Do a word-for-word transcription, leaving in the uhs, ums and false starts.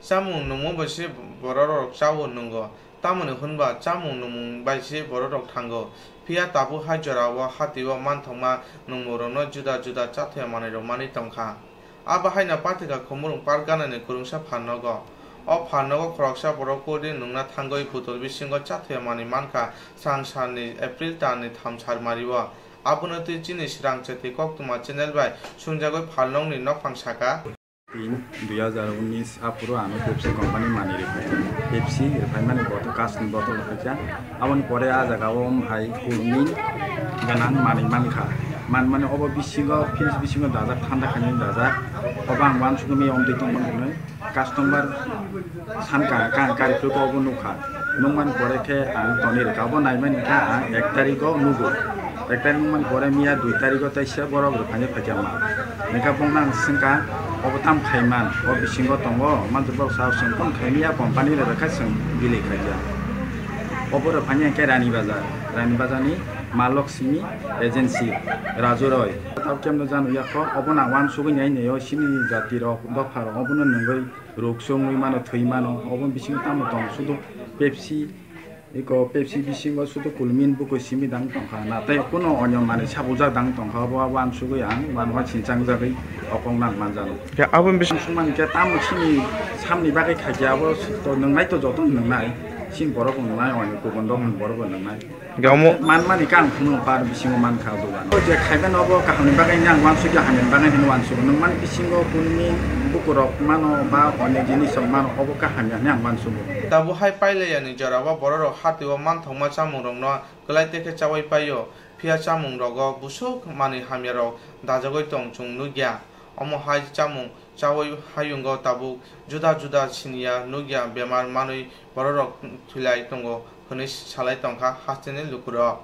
Chamung nungmung bai se bororok chao nungo, tamoni hwnba chamung nungmung bai se bororok thango. Phiya tabuk hai jorao hatio manthokma nungmungrokno juda juda chathoya manwirok manwi tongkha. Abo haino pathika Khumulwng Parganani kwrwngsa pharnogo. O pharnogo khoroksa borok kuri nungna thangwi butol bisingo chathoya manwi mankha, srang salni April talni tham sar mario. Abono twi chini swrang chati koktwma channel bai swngjagwi pharnokni nokphang saka. Tin, dui hazar unis aphuru ano Pepsi company manwi rwkha. Pepsi rwphaimani bottle, kaasni bottle rwphaikha. Aboni pore ah jagao hai kulmin gwnang manwi mankha. Manmani obo bisingo, fridge bisingo dajak, thanda khainani dajak. Obo ang uansukgwi maya omtwi tongmani hwnwi customer sankha, kha ang kari phuru obo nukha. Nukmani pore khe ang tonwi rwkha. Obo naimani khe ang ek tarigo nugo. Ek tarikh wngmani pore miya dui tarikh o teisa borok rwphaini phaikha mal. Hwnkhe bongno ang swngkha, obo tamo khaiman? O bisingo tongo, manjak borok sao chwng phone khaimya, company rwkha chwng bili khaikha. Obo rwphaini hwnkhe Rani Bazar, Rani Bazar ni Ma Lakshmi Agency, Raju Roy. Tamo kemno janu yakho, obo nang uansugwi nai nai o chini jati rok, dopha rok, obono nungwi ruk chungwi mano, thwi mano, obo bisingo tamo tong, sudu Pepsi, Eko Pepsi bisingo sudu kulmin bukui simi dang tongkha, natai kuno onyo manwi sabujak dang tongkha, obo, abo uansugwi ang uanwa sinchang jagwi okong nang manjano. Khe abo bising sumani khe tamo chini samni bagwi khaikhe abo to nwngnai, to joto nwngnai, chini borok bo nwngnai, onyo kubun rok ni borok bo nwngnai. Khe omo manmani khe ang phunukno par bisingo mankha o dogano. O je khaiman obo kahamni bagwi ang uansugya, hamyani bagwi hwnwi uansugo. Nwngmani bisingo kulmin bukurok mano ba onyo jinisrok mano, obo khe hamya hwnwi ang uansugo. Tabuk hai pailaiya ni jorao bororok hatio manthokma chamungrokno kwlai tekhe chaui paio, phiya chamungrogo busuk manwi hamyarok dajagwi tong chwng nukya. Omo hai chamung chaui hayungo tabuk juda juda siniya nukya bemar manwi bororok thwilai tongo hwnwi salai tongkha hasteni lukurok.